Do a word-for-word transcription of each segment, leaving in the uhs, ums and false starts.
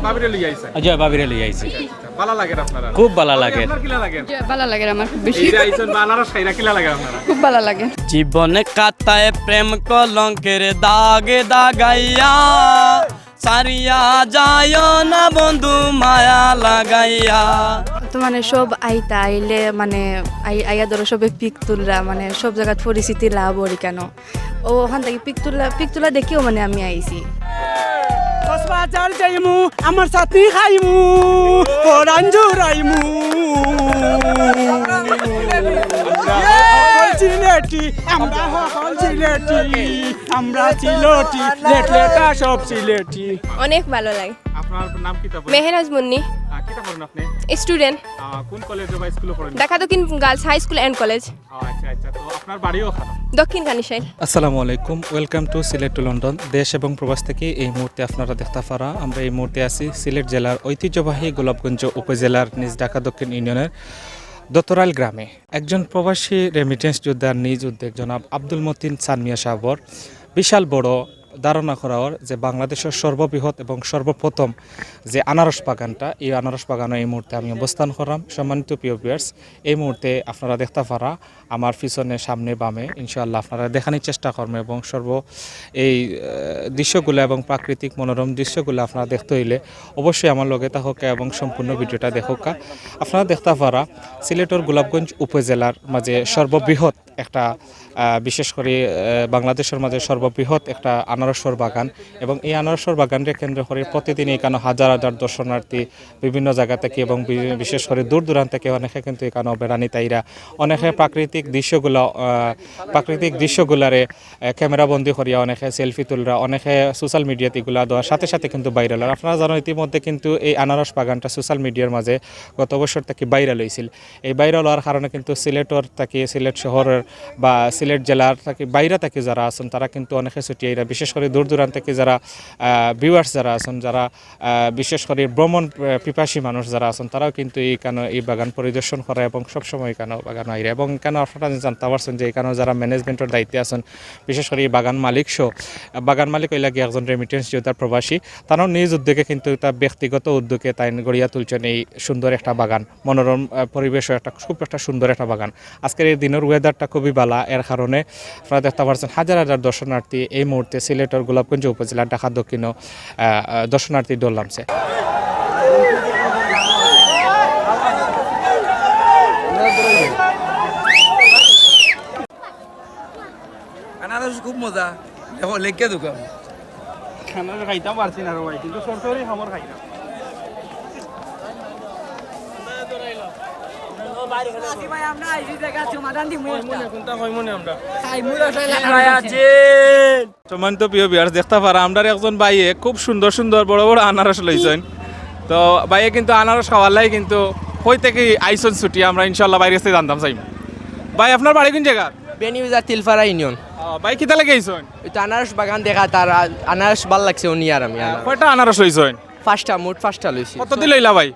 ভাবিরে লইয়া আইছেন? জি, ভাবিরে লইয়া আইছি। ভালা লাগের আপনারা? খুব ভালা লাগের। আপনার কিলা লাগের? জি, ভালা লাগের আমার খুব বেশি। এই যে আইছেন বা আনারস খাইরা কিলা লাগের আপনারা? খুব ভালা লাগের। জীবনে খাতায় প্রেম কলঙ্কের দাগে দাগাইয়া, সারিয়া যাইও না বন্ধু মায়া লাগাইয়া। তো মানে সব আইতা আইলে মানে আই- আইয়া ধরো সবে পিক তুলরা, মানে সব জাগাত পরিচিতি লাভ অর কেন। ও ওখান থাকি পিক তুলা, পিক তুলা দেখিও মানে আমি আইছি। কক্সবাজার যাইমু, আমার চাটনি খাইমু, পরান জুড়াইমু। হকল সিলেটি, আমরা হকল সিলেটি, আমরা সিলেটি, লেট লেটা সব সিলেটি। অনেক ভালো লাগে। আপনার নাম কিতা বলেন? মেহেরাজ মুন্নি, আহ, কিতা করেন আপনি? স্টুডেন্ট, আহ, কোন কলেজে বা স্কুলে পড়েন? Dhaka Dakshin girls high school and college, আহ, আচ্ছা, আচ্ছা, তো আপনার বাড়িও ওখানে? দক্ষিণ কানিশাইল। আসসালামু আলাইকুম, welcome to Sylhet to London. দেশ এবং প্রবাস থেকে এই মুহূর্তে আপনারা দেখতা পারা, আমরা এই মুহূর্তে আছি সিলেট জেলার ঐতিহ্যবাহী গোলাপগঞ্জ উপজেলার নিজ ঢাকা দক্ষিণ ইউনিয়নের দত্তরাইল গ্রামে। একজন প্রবাসী রেমিটেন্স যোদ্ধার নিজ উদ্যোগ জনাব আব্দুল মতিন চানমিয়া সাহেবর বিশাল বড় ধারণা করা অর যে বাংলাদেশের সর্ববৃহৎ এবং সর্বপ্রথম যে আনারস বাগানটা, এই আনারস বাগানো এই মুহূর্তে আমি অবস্থান করলাম। সম্মানিত প্রিয় ভিউয়ার্স, এই মুহূর্তে আপনারা দেখতা পারা আমার পিছনে, সামনে, বামে ইনশাআল্লাহ আপনারা দেখানির চেষ্টা করবো এবং সর্ব এই আহ, দৃশ্যগুলো এবং প্রাকৃতিক মনোরম দৃশ্যগুলো আপনারা দেখতে হইলে অবশ্যই আমার লগে থাকউক্কা এবং সম্পূর্ণ ভিডিওটা দেখউক্কা। আপনারা দেখতা পারা সিলেটর গোলাপগঞ্জ উপজেলার মাঝে সর্ববৃহৎ একটা আহ, বিশেষ করে আহ, বাংলাদেশের মাঝে সর্ববৃহৎ একটা আনারসর বাগান এবং এই আনারসর বাগানকে কেন্দ্র করে প্রতিদিন এখানে হাজার হাজার দর্শনার্থী বিভিন্ন জায়গা থেকে এবং বি- বিশেষ করে দূর দূরান্ত থেকে অনেকে কিন্তু এখানে বেড়ানিত আইরা, অনেকে প্রাকৃতিক দৃশ্যগুলো আহ, প্রাকৃতিক দৃশ্যগুলারে আহ, ক্যামেরা বন্দি করিয়া অনেকে সেলফি তুলরা, অনেকে সোশ্যাল মিডিয়াত এগুলা দেওয়ার সাথে সাথে কিন্তু ভাইরাল অর। আপনারা জানো ইতিমধ্যে কিন্তু এই আনারস বাগানটা সোশ্যাল মিডিয়ার মাঝে গত বছর থাকি ভাইরাল হইছিল। এই ভাইরাল হওয়ার কারণে কিন্তু সিলেটর থাকি, সিলেট শহরের বা সিলেট জেলার থাকি বাইরে থাকি যারা আছেন তারা কিন্তু অনেকে ছুটি আইরা, বিশেষ করে দূর দূরান্ত থাকি যারা ভিউয়ার্স যারা আছেন, যারা আহ, বিশেষ করে ভ্রমণ আহ, পিপাসী মানুষ যারা আছেন তারাও কিন্তু এইখানে এই বাগান পরিদর্শন করা এবং সবসময় এখানে বাগান আইরা। এবং এখানে আপনারা জানতে পারছেন যে এখানে যারা ম্যানেজমেন্টর দায়িত্বে আছেন, বিশেষ করে এই বাগান মালিক সহ, আহ, বাগান মালিক হইলা গিয়ে একজন রেমিটেন্স যোদ্ধা প্রবাসী, তারাও নিজ উদ্যোগে কিন্তু এটা ব্যক্তিগত উদ্যোগে তাই গড়িয়া তুলছেন এই সুন্দর একটা বাগান, মনোরম আহ, পরিবেশও একটা খুব একটা সুন্দর একটা বাগান। আজকের এই দিনের ওয়েদারটা খুবই ভালা, এর কারণে আপনারা দেখতে পাচ্ছেন হাজার হাজার দর্শনার্থী এই মুহূর্তে সিলেটর গোলাপগঞ্জ উপজেলার ঢাকা দক্ষিণ আহ, আহ, দর্শনার্থী ঢল নামছে। আনারস খুব মজা, দেখো লেখকে দোকান। আনারস খাইতাম পারছি না রে ভাই, কিন্তু সরসরি খামর খাইতাম। সম্মানিত প্রিয় ভিউয়ার্স, দেখতা পারা আমরার একজন ভাইয়ে খুব সুন্দর সুন্দর বড় বড় আনারস লইছেন। তো ভাইয়ে কিন্তু আনারস খাওয়ার লাগি কিন্তু কই থাকি আইছেন ছুটি, আমরা ইনশাআল্লাহ ভাইর কাছ থাকি জানতাম চাইমু। ভাই, আপনার বাড়ি কোন জায়গা? বিয়ানীবাজার তিলপাড়া ইউনিয়ন। আহ, ভাই, কিতা লাগি আইছেন? ওই তো আনারস বাগান দেখা তার আ-, আনারস ভালা লাগছে উনি আর আমি। আনারস। কয়টা আনারস লইছেন? পাঁচটা, মোট পাঁচটা লইছি। কত দি লইলা ভাই?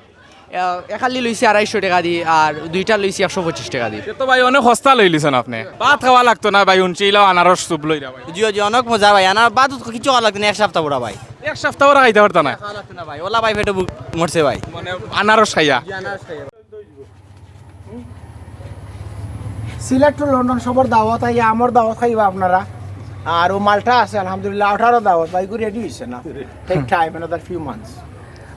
আহ, একালি লইছি আড়াইশো টাকা দি, আর দুইটা লইছি একশো পঁচিশ টাকা দি। এ তো ভাই অনেক সস্তা লইলিছেন আপনি। ভাত খাওয়া লাগতো না ভাই, উনচি ইলাও আনারস চুপ লইরা ভাই। জি, জি, অনেক মজা ভাই। আনার ভাত কিছু খাওয়া লাগতো না, এক সপ্তাহ পুরা ভাই। এক সপ্তাহ ওরা খাইতা পারতা না। খাওয়া লাগতো না ভাই, ওলা ভাই পেটে ভুক মরছে ভাই। আনারস খাইয়া। সিলেট টু লন্ডন সবর দাওয়াত, আইয়া আমর দাওয়াত খাইবা আপনারা। আর ও মালটা আছে আলহামদুলিল্লাহ, ওটারও দাওয়াত, ভাই রেডি হইছে না। Take time, another few months.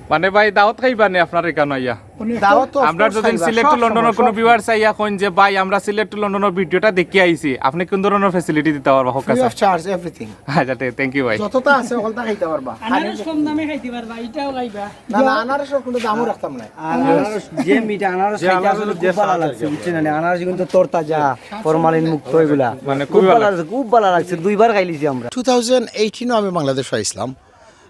মানে ভাই, দাওয়াত খাইবা নি আপনার এখানে আইয়া? দাওয়াত তো of আমরা course যদি খাইবা, সিলেট সব টু লন্ডনের সময়, কোনো সব ভিউয়ার্স আইয়া কইন যে ভাই আমরা সিলেট টু লন্ডনের ভিডিওটা দেখি আইছি, আপনি কোন ধরনের ফ্যাসিলিটি দিতা পারবা? হোক Free আছে। Of charge, everything. আচ্ছা, থ্যাংক ইউ ভাই। যতটা আছে, সকলটা খাইতে পারবা। আনারস কম দামে খাইতে পারবা, এটাও খাইবা। না, না, আনারসের কোনো দামও রাখতাম না। আনারস, যে মিঠা আনারস খাইতে আসলে খুব ভালা লাগছে, বুঝছেন না? আনারস কিন্তু তরতাজা, ফরমালিন মুক্ত এগুলা। মানে, খুব ভালা লাগছে, খুব ভালা লাগছে, দুইবার খাইলিছি আমরা। টু থাউজেন্ড এইটিনও আমি বাংলাদেশ আইছিলাম,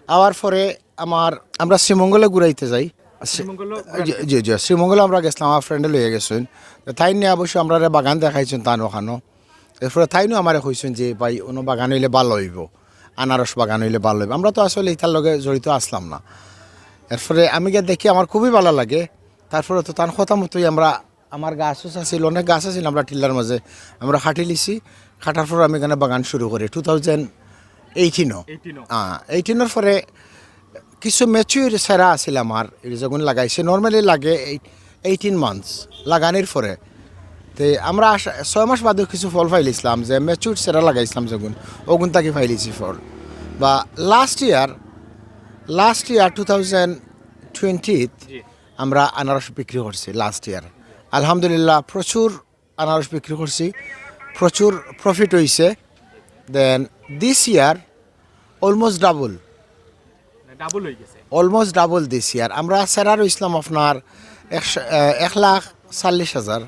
আওয়ার পরে আমার, আমরা শ্রীমঙ্গলে ঘুরাইতে যাই। শ্রী- জি, জি, জি, শ্রীমঙ্গলে আমরা গেছিলাম, আমার ফ্রেন্ডে লইয়া গেছেন। তো তাই নিয়ে অবশ্য আমরা বাগান দেখাইছেন তান ওখানো। এরপরে তাই নিয়ে আমারে কইছেন যে, "ভাই, অনো বাগান হইলে ভালো হইব, আনারস বাগান হইলে ভালো হইব।" আমরা তো আসলে ইতার লগে জড়িত আসলাম না। এরপরে আমি গিয়া দেখি, আমার খুবই ভালো লাগে। তারপরে তো তান কথা মতোই আমরা, আমার গাছ উছ আছিল, অনেক গাছ আছিল আমরা টিল্লার মাঝে, আমরা কাটি লিছি। কাটার পর আমি এখানে বাগান শুরু করি টু থাউজেন্ড এইটিনও। হ্যাঁ, এইটিনর পরে কিছু ম্যাচিউর সেরা আছিল আমার, এই যেগুন লাগাইছে, নর্মালি লাগে এইটিন মান্থস লাগানির পরে। তে আমরা আশা- ছয় মাস বাদেও কিছু ফল পাইলিছিলাম, যে ম্যাচিউর সেরা লাগাইছিলাম যেগুন, ওগুন থাকি পাইলিছি ফল। বা last year, last year two thousand টোয়েন্টিত জি। আমরা আনারস বিক্রি করছি লাস্ট ইয়ার। আলহামদুলিল্লাহ, প্রচুর আনারস বিক্রি করছি, প্রচুর প্রফিট হইছে। দেন দিস ইয়ার অলমোস্ট ডাবল। মানে ডাবল হয়ে গেছে। অলমোস্ট ডাবল দিস ইয়ার। আমরা সেরা রইছিলাম আপনার একশো, আহ, এক লাখ চল্লিশ হাজার।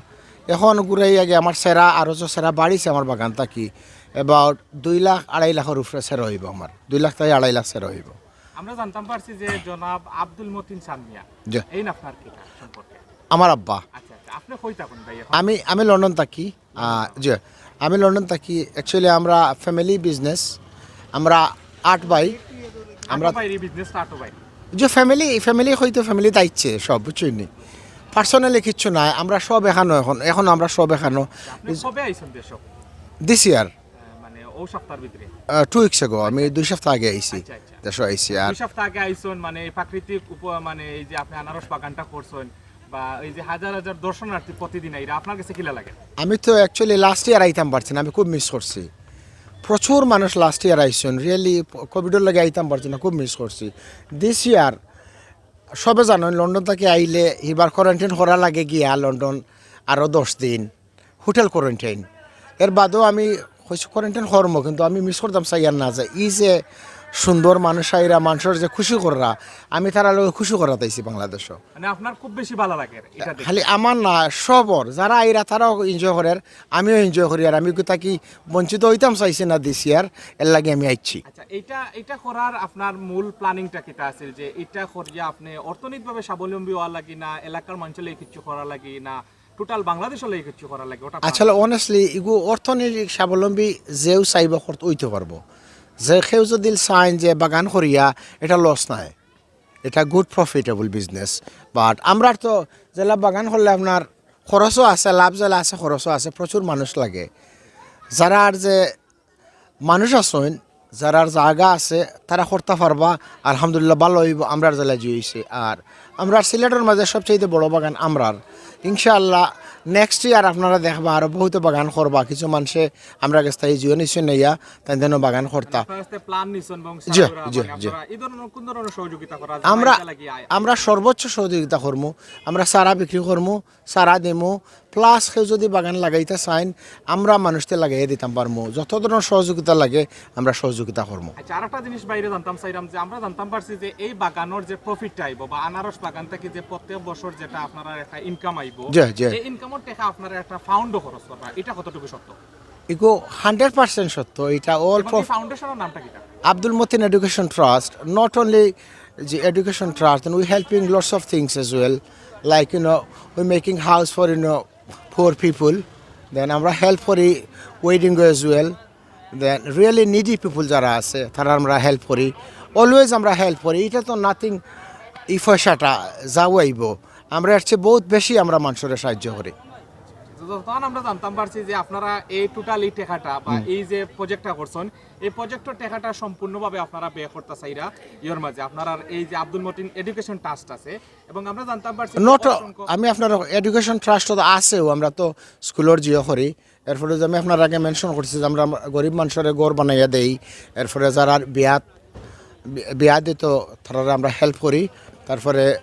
এখন ঘুরাই আগে আমার সেরা, আরও যে সেরা বাড়িছে আমার বাগান থাকি, অ্যাবাউট দুই লাখ, আড়াই লাখর উপরে সেরা হইব আমার, দুই লাখ থাকি আড়াই লাখ সেরা হইব। আমরা জানতাম পারছি যে জনাব আব্দুল মতিন চান মিয়া, জি। এই না আপনার কিতা সম্পর্কে? আমার আব্বা। আচ্ছা, আচ্ছা, আপনি কই থাকেন ভাই এখন? আমি, আমি লন্ডন থাকি। আহ, জি, আমি লন্ডন থাকি। অ্যাকচুয়ালি আমরা ফ্যামিলি বিজনেস, আমরা আট ভাই। আমরা আমরা বাইরে বিজনেস আটো ভাই। যে ফ্যামিলি, ফ্যামিলি হয়তো ফ্যামিলি দায়িত্বে সব, বুঝছইন নি? পার্সোনালি কিচ্ছু নাই, আমরা সব এখানো এখন, এখন আমরা সব এখানো। আপনি কবে আইছেন দেশো? দিস ইয়ার। আহ, মানে ও সপ্তাহের ভিতরে? টু উইকস অ্যাগো, আমি দুই সপ্তাহ আগে আইছি, আচ্ছা, আচ্ছা। দেশো আইছি। আর দুই সপ্তাহ আগে আইছেন, মানে এই প্রাকৃতিক উপ-, মানে এই যে আপনি আনারস বাগানটা করছেন, বা এই যে হাজার হাজার দর্শনার্থী প্রতিদিন আইরা, আপনার কাছে কিলা লাগে? আমি তো অ্যাকচুয়ালি লাস্ট ইয়ার আইতাম পারছি না, আমি খুব মিস করছি। প্রচুর মানুষ লাস্ট ইয়ার আইছেন, রিয়েলি কোভিডর লাগি আইতাম পারছি না, খুব মিস করছি। দিস ইয়ার সবে জানেন, লন্ডন থাকি আইলে হিবার কোয়ারেন্টাইন করা লাগে গিয়া লন্ডন আরও দশ দিন, হোটেল কোয়ারেন্টাইন। এর বাদেও আমি কইছি কোয়ারেন্টাইন করমু, কিন্তু আমি মিস করতাম চাইয়ার না যে ই যে সুন্দর মানুষ আইরা, মানুষর যে খুশি কররা, আমি তারার লগে খুশি করাত আইছি বাংলাদেশো। মানে আপনার খুব বেশি ভালা লাগে এটা দেখে? খালি আমার না, সবর, যারা আইরা তারাও এনজয় করের, আমিও এনজয় করি। আর আমি থাকি বঞ্চিত হইতাম চাইছি না দিস ইয়ার, এর লাগি আমি আইছি। আচ্ছা, এটা, এটা করার আপনার মূল প্ল্যানিংটা কিতা আছিল যে এটা করিয়া আপনি অর্থনৈতিকভাবে স্বাবলম্বী হওয়া লাগি না, এলাকার মানুষের লাগি কিছু করা লাগি না, টোটাল বাংলাদেশের লাগি কিছু করা লাগি? ওটা আসলে অনেস্টলি ইগু অর্থনৈতিক স্বাবলম্বী যেও চাইব করতে হইতে পারবো। যে কেউ যদি চাইন যে বাগান করিয়া, এটা লস নাই, এটা গুড প্রফিটেবল বিজনেস। বাট আমরার তো যেলা বাগান করলে আপনার খরচও আছে, লাভ যেলা আছে, খরচও আছে, প্রচুর মানুষ লাগে। যারা আর যে মানুষ আছেন, যারার জাগা আছে, তারা করতে পারবা, আলহামদুলিল্লাহ ভালা হইব। আমরার যেলা জি হইছে। আর আমরার সিলেটর মাঝে সবচেয়ে বড় বাগান আমরার। ইনশাআল্লাহ নেক্সট ইয়ার আপনারা দেখবা আরো বহুত বাগান করবা। কিছু মানুষে আমরার কাছ থাকি জিও নিছেন নেইয়া, তাই যেন বাগান করতা। আপনারা আস্তে প্ল্যান নিছেন এবং জি, সারা জি, মানে জি। আপনারা এই ধরনের কোন ধরনের সহযোগিতা করা যায়? আমরা, এটা লাগি আয়-, আমরা সর্বোচ্চ সহযোগিতা করমু। আমরা চারা বিক্রি করমু, চারা দিমু, প্লাস কেউ যদি বাগান লাগাইতে চাইন, আমরা মানুষতে লাগাইয়া দিতাম পারমু। যত ধরনের সহযোগিতা লাগে, আমরা সহযোগিতা করমু। আচ্ছা, আরেকটা জিনিস বাইরে জানতাম চাইলাম যে আমরা জানতাম পারছি যে এই বাগানোর যে প্রফিটটা আইব বা আনারস বাগান থেকে যে প্রত্যেক বছর যেটা আপনারা একটা ইনকাম আইব, জি, জি। এই ইনকামের টাকা আপনারা একটা ফান্ডও খরচ করবা, এটা কতটুকু সত্য? ইগো হান্ড্রেড পার্সেন্ট সত্য। এটা অল এবং এই ফাউন্ডেশনের নামটা কিতা? Abdul Motin Education Trust, not only the education trust, and we helping lots of things as well. Like, you know, we making house for, you know, poor people. Then আমরা হেল্প করি wedding as well. Then really needy people যারা আছে, তারা আমরা হেল্প করি। অলওয়েজ আমরা হেল্প করি। এটা তো নাথিং, এই পয়সাটা যাও আইব। আমরা এর চেয়ে বহুত বেশি আমরা মানুষের সাহায্য করি। তো তখন আমরা জানতাম পারছি যে আপনারা এই টোটাল এই টাকাটা বা এই যে প্রজেক্টটা করছেন, এই প্রজেক্টর টাকাটা সম্পূর্ণভাবে আপনারা ব্যয় করতে চাইরা ইয়ের মাঝে আপনারা এই যে আব্দুল মতিন এডুকেশন ট্রাস্ট আছে, এবং আমরা জানতাম পারছি যে নট অসংখ্য আমি আপনার এডুকেশন ট্রাস্ট তো আছেও, আমরা তো স্কুলের জিও করি। এরপরে যে আমি আপনার আগে মেনশন করছি যে আমরা গরিব মানুষের ঘর বানাইয়া দেই, এরপরে যারা বিয়াত বি-, বিয়া দিত তারা আমরা হেল্প করি। তারপরে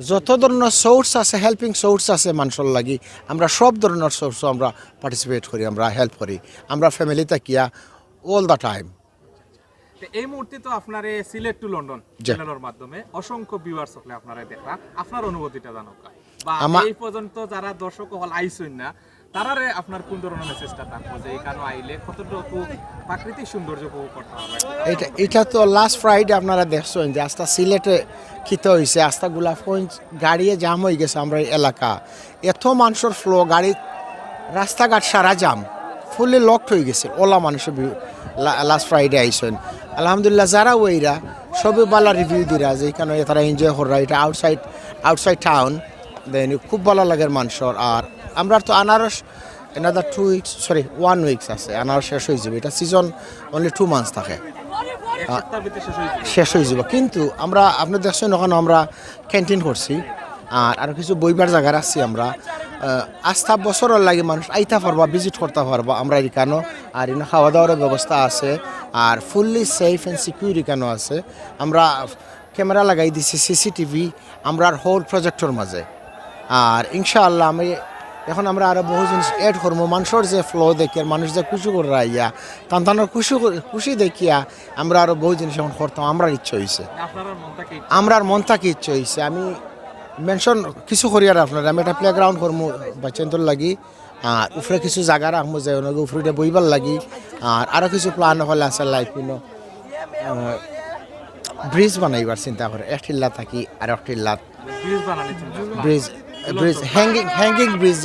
যত ধরনের সোর্স আছে, হেল্পিং সোর্স আছে মানুষের লাগি, আমরা সব ধরনের সোর্সও আমরা পার্টিসিপেট করি, আমরা হেল্প করি। আমরা ফ্যামিলি থাকিয়া অল দ্য টাইম। তো এই মুহূর্তে তো আপনার এই সিলেট টু লন্ডন জি। চ্যানেলের মাধ্যমে অসংখ্য ভিউয়ার্স হকলে আপনারা দেখরা, আপনার অনুভূতিটা জানাউক্কা। বা আমা- এই পর্যন্ত যারা দর্শক হল আইসইন না, তারারে আপনার কোন ধরনের মেসেজটা থাকবো যে এখানে আইলে কতটুকু প্রাকৃতিক সৌন্দর্য উপভোগ করতে হবে? এটা, এটা তো লাস্ট ফ্রাইডে আপনারা দেখছেন যে আস্তা সিলেটে কিতা হইছে, আস্তা গোলাপগঞ্জ গাড়িয়ে জাম হয়ে গেছে আমরা এই এলাকা। এত মানুষের ফ্লো, গাড়ি, রাস্তাঘাট সারা জাম, ফুললি লকড হয়ে গেছে। ওলা মানুষের বি-, লা-, লাস্ট ফ্রাইডে আইসইন। আলহামদুলিল্লাহ, যারা ওইরা সবে ভালা রিভিউ দিরা যে এখানে তারা এনজয় কররা, এটা আউটসাইড, আউটসাইড টাউন। দেন খুব ভালা লাগের মানুষের। আর আমরা তো আনারস another two weeks, sorry, one weeks আছে, আনারস শেষ হয়ে যাবে। এটা সিজন অনলি টু মান্থস থাকে। এক সপ্তাহের ভিতরে শেষ হয়ে যাবে। শেষ হয়ে যাবে, কিন্তু আমরা, আপনি দেখছেন, ওখানে আমরা ক্যান্টিন করছি, আর আরও কিছু বইবার জায়গা রাখছি আমরা। আহ, আস্তা বছরর লাগি মানুষ আইতা পারবা, ভিজিট করতা পারবা আমরা এখানো। আর ইনো খাওয়া দাওয়ার ব্যবস্থা আছে, আর fully safe and secure এখানো আছে। আমরা ক্যামেরা লাগাই দিছি, সিসিটিভি, আমরার হোল প্রজেক্টর মাঝে। আর ইনশাআল্লাহ আমি এখন আমরা আরও বহু জিনিস অ্যাড করবো। মানুষর যে ফ্লো দেখিয়া, মানুষ যে খুশি কররা আইয়া, তান তানর খুশি কর-, খুশি দেখিয়া আমরা আরও বহু জিনিস এখন করতাম, আমরার ইচ্ছা হইছে। আপনার মন থেকে ইচ্ছা? আমরার মন থেকে ইচ্ছা হইছে। আমি মেনশন কিছু করি আর আপনার, আমি একটা প্লেগ্রাউন্ড করবো বাচ্চাইন্তর লাগি, আর উপরে কিছু জায়গা রাখবো যে ওনাকে উপরে বইবার লাগি, আর আরও কিছু প্ল্যান হলে আছে, লাইক ইনো ব্রিজ বানাইবার চিন্তা করে, এক টিল্লা থাকি আর এক টিল্লা ব্রিজ বানানোর চিন্তা ভাবনা। Bridge, bridge, hanging, hanging bridge,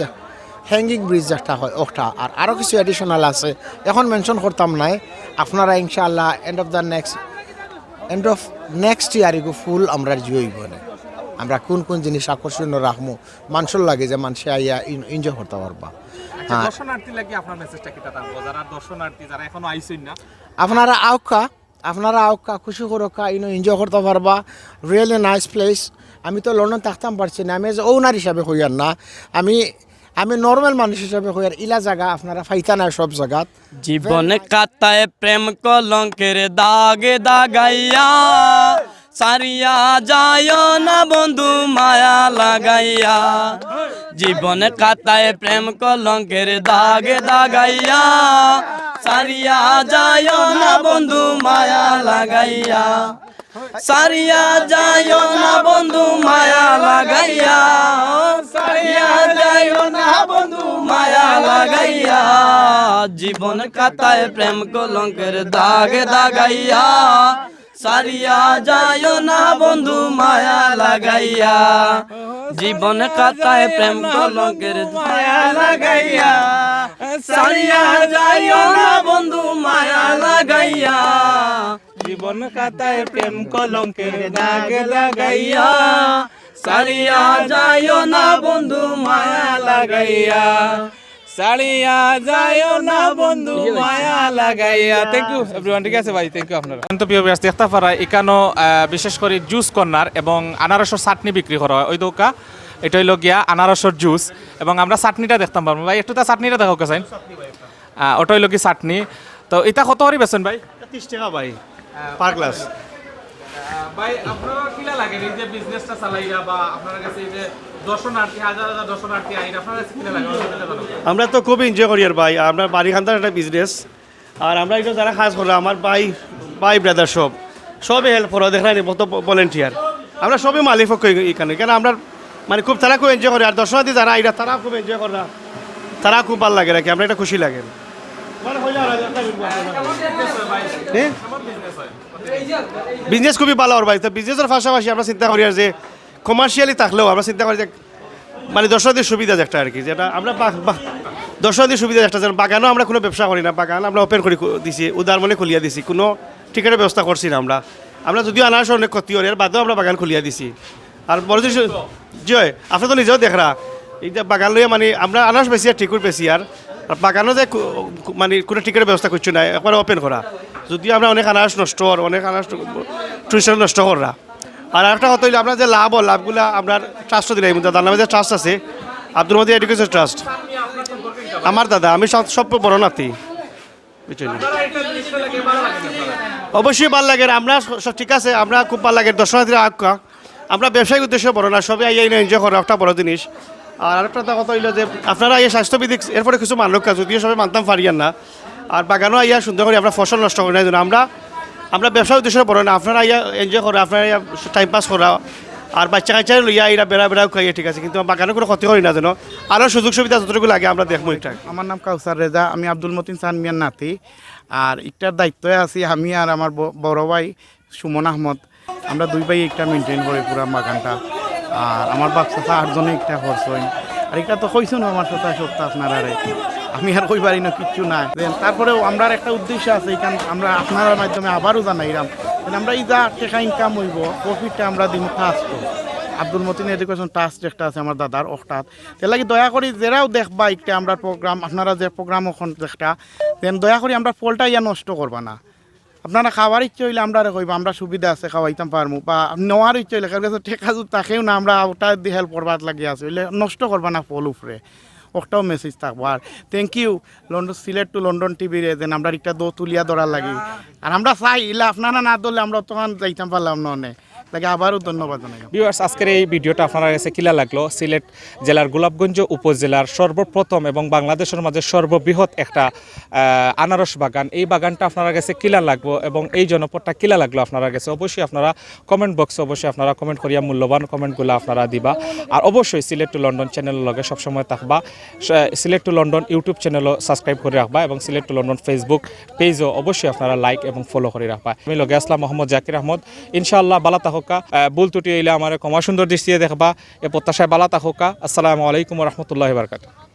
hanging bridge একটা হয় ওটা, আর আরও কিছু অ্যাডিশনাল আছে, এখন মেনশন করতাম নাই। আপনারা ইনশাআল্লাহ end of the next, end of next year ইগু ফুল আমরা জুইব না। আমরা কোন কোন জিনিস আকর্ষণীয় রাখমু, মানুষর লাগে যে মানুষে আইয়া এনজয় করতে পারবা। আচ্ছা, হ্যাঁ। দর্শনার্থী লাগি আপনার মেসেজটা কিতা থাকবো, যারা দর্শনার্থী, যারা এখনো আইছইন না? আপনারা আউক্কা, আপনারা আউক্কা, খুশি করুক্কা, ইনো এনজয় করতে পারবা। Really nice place. আমি তো লন্ডন থাকতাম পারছি না, আমি এজ ওনার হিসাবে কইয়ার না, আমি, আমি নর্মাল মানুষ হিসাবে কইয়ার, ইলা জায়গা আপনারা পাইতা না সব জায়গাত। জীবন খাতায় প্রেম কলঙ্কের দাগে দাগাইয়া, সারিয়া যাইও না বন্ধু মায়া লাগাইয়া। জীবন খাতায় প্রেম কলঙ্কের দাগে দাগাইয়া, সারিয়া যাইও না বন্ধু মায়া লাগাইয়া। সারিয়া যাইও না বন্ধু মায়া লাগাইয়া, সারিয়া যাইও না বন্ধু মায়া লাগাইয়া। জীবন খাতায় প্রেম কলঙ্কের দাগে দাগাইয়া, সারিয়া যাইও না বন্ধু মায়া লাগাইয়া। জীবন খাতায় প্রেম কলঙ্কের মায়া লাগাইয়া, সারিয়া যাইও না বন্ধু মায়া লাগাইয়া। জীবন খাতায় প্রেম কলঙ্কের দাগ লাগাইয়া, সারিয়া যাইও না বন্ধু মায়া লাগাইয়া। সারিয়া যাইও না বন্ধু মায়া লাগাইয়া। থ্যাংক ইউ এভরিওয়ান, ঠিক আছে ভাই, থ্যাংক ইউ আপনারা। তো প্রিয় ভিউয়ার্স, দেখতা পারা ইকানো, আহ, বিশেষ করে জুস কর্নার এবং আনারসর চাটনি বিক্রি করা হয়। ওই দোকা, এটা হইলো গিয়া আনারসর জুস এবং আমরা চাটনিটা দেখতাম পারবো। ভাই, একটু তা চাটনিটা দেখাও, কাছে। আহ, ওটা হইলো কি চাটনি। তো এটা কত করে বেচেন ভাই? তিরিশ টাকা ভাই, পার গ্লাস। আহ, ভাই, আপনারা কিলা লাগে এই যে বিজনেসটা চালাইরা বা আপনার কাছে এই যে দর্শনার্থী, হাজার হাজার দর্শনার্থী আইরা, আপনার কাছে কিলা লাগে? আমাদের কাছে ভালো লাগে। আমরা তো খুব এনজয় করি আর ভাই, আমরা বাড়ি খান্দার একটা বিজনেস। আর আমরা এটা যারা কাজ কররা, আমার ভাই, ভাই ব্রাদার সব, সবে হেল্প করা, দেখরা নি, কত ভলেন্টিয়ার। আমরা সবই মালিক পক্ষ এখানে, কেন আমরা মানে খুব, তারা খুব এনজয় করে। আর দর্শনার্থী যারা আইরা, তারা খুব এনজয় কররা, তারা খুব ভালো লাগে আর কি, আমরা এটা খুশি লাগে। মানে হইলে আর একটা বিজনেস হয় ভাই। হ্যাঁ? কেমন বিজনেস হয়? বিজনেস খুবই ভালো ওর ভাই। তো বিজনেসের পাশাপাশি আমরা চিন্তা করি আর যে কমার্শিয়ালি থাকলেও আমরা চিন্তা করি যে মানে দর্শনার্থীর সুবিধা যে একটা আর কি, যেটা আমরা বা-, বা-, দর্শনার্থীর সুবিধা একটা, যেমন বাগানও আমরা কোনো ব্যবসা করি না, বাগান আমরা ওপেন করি খু-, দিছি, উদার মনে খুলিয়া দিছি, কোনো টিকিটের ব্যবস্থা করছি না আমরা। আমরা যদিও আনারসর অনেক ক্ষতি হয়, এর বাদেও আমরা বাগান খুলিয়া দিছি। আর বড় জিনিস, জি হয়, আপনি তো নিজেও দেখরা, এই যে বাগান লইয়া মানে আমরা আনারস বেশি আর টিকিট বেশি আর, আর বাগানও যে কু-, কু-, মানে কোনো টিকিটের ব্যবস্থা করছি না, একবারে ওপেন করা। যদিও আমরা অনেক আনারস নষ্ট হওয়ার, অনেক আনারস টু-, টুরিস্ট নষ্ট কররা। আর একটা কথা হইলো, আমরা যে লাভ, লাভগুলা আমরা ট্রাস্টও দিলাই, দাদার নামে যে ট্রাস্ট আছে, আব্দুল মতিন এডুকেশন ট্রাস্ট। আমার দাদা, আমি সব, সব বড় নাতি, বুঝছেন? অবশ্যই ভালো লাগে, আমরা স-, সব ঠিক আছে, আমরা খুব ভালো লাগে, দর্শনার্থীরা আউক্কা। আমরা ব্যবসায়িক উদ্দেশ্যে বড় না, সবাই আইয়া এনজয় করা একটা বড় জিনিস। আর আরেকটা কথা হইলো যে আপনারা এই স্বাস্থ্যবিধি, এরপরে কিছু মানলুক্কা, যদিও সবাই মানতাম পারি আর না। আর বাগানও আইয়া সুন্দর করি আমরা ফসল নষ্ট করি না, এই জন্য আমরা, আমরা ব্যবসার উদ্দেশ্যে বড় না, আপনারা আইয়া এনজয় করা, আপনারা আইয়া টাইম পাস করা, আর বাচ্চা কাচ্চা লইয়া এরা বেড়া বেড়াও খাইয়া, ঠিক আছে, কিন্তু বাগানও কোনো ক্ষতি করি না যেন। আরও সুযোগ সুবিধা যতটুকু লাগে আমরা দেখবো একটা। আমার নাম কাউসার রেজা, আমি আব্দুল মতিন চান মিয়ার নাতি। আর একটার দায়িত্বে আছি আমি আর আমার ব-, বড় ভাই সুমন আহমদ। আমরা দুই ভাই একটা মেইনটেইন করি পুরা বাগানটা। আর আমার বাপ চাচা আটজনে একটা করছইন। আর এটা তো কইছো না আমার চাচা সবটা আপনারারে। আমি আর কই পারি না কিচ্ছু নাই। Then তারপরেও আমরার একটা উদ্দেশ্য আছে, এখান আমরা আপনারার মাধ্যমে আবারও জানাইলাম। Then আমরা এই যা টেকা ইনকাম হইব, প্রফিটটা আমরা দিমু ট্রাস্ট। আব্দুল মতিন এডুকেশন ট্রাস্ট একটা আছে আমার দাদার ওটাত। এর লাগি দয়া করি যেরাও দেখবা একটা আমরা প্রোগ্রাম, আপনারা যে প্রোগ্রাম ওখান একটা, then দয়া করি আমরা ফলটা ইয়া নষ্ট করবা না। আপনারা খাওয়ার ইচ্ছা অইলে আমরারে কইবা, আমরা সুবিধা আছে, খাওয়াইতাম পারমু। বা নেওয়ার ইচ্ছা অইলে, কার কাছে টেকা যুদি থাকেও না, আমরা ওটা দি হেল্প করবার লাগি আছি, অইলে নষ্ট করবা না ফল উপরে, ওটাও মেসেজ থাকবো। আর thank you London, Sylhet to London টিভিরে, যেন আমরা একটা দো তুলিয়া ধরার লাগি। আর আমরা চাই, ইলা আপনারা না ধরলে আমরা তখন যাইতাম পারলাম না অনে। লাগে আবারও ধন্যবাদ জানাই। ভিউয়ার্স, আজকের এই ভিডিওটা আপনারার গেছে কিলা লাগলো? সিলেট জেলার গোলাপগঞ্জ উপজেলার সর্বপ্রথম এবং বাংলাদেশের মাঝে সর্ববৃহৎ একটা আহ, আনারস বাগান। এই বাগানটা আপনারার গেছে কিলা লাগবো এবং এই জনপদটা কিলা লাগলো আপনারার গেছে, অবশ্যই আপনারা কমেন্ট বক্সে অবশ্যই আপনারা কমেন্ট করিয়া মূল্যবান কমেন্টগুলো আপনারা দিবা। আর অবশ্যই সিলেট টু লন্ডন চ্যানেলের লগে সবসময় থাকবা। স-, সিলেট টু লন্ডন ইউটিউব চ্যানেলও সাবস্ক্রাইব করে রাখবা এবং সিলেট টু লন্ডন ফেসবুক পেজও অবশ্যই আপনারা লাইক এবং ফলো করে রাখবা। আমি লগে আসলাম মোহাম্মদ জাকির আহমদ। ইনশাআল্লাহ, বালা থাকউক্কা। আহ, ভুল ত্রুটি অইলে আমারে ক্ষমা সুন্দর দৃষ্টিতে দেখবা। এ প্রত্যাশায় বালা থাকউক্কা। আসসালামু আলাইকুম ওয়া রাহমাতুল্লাহি ওয়া বারাকাতুহু।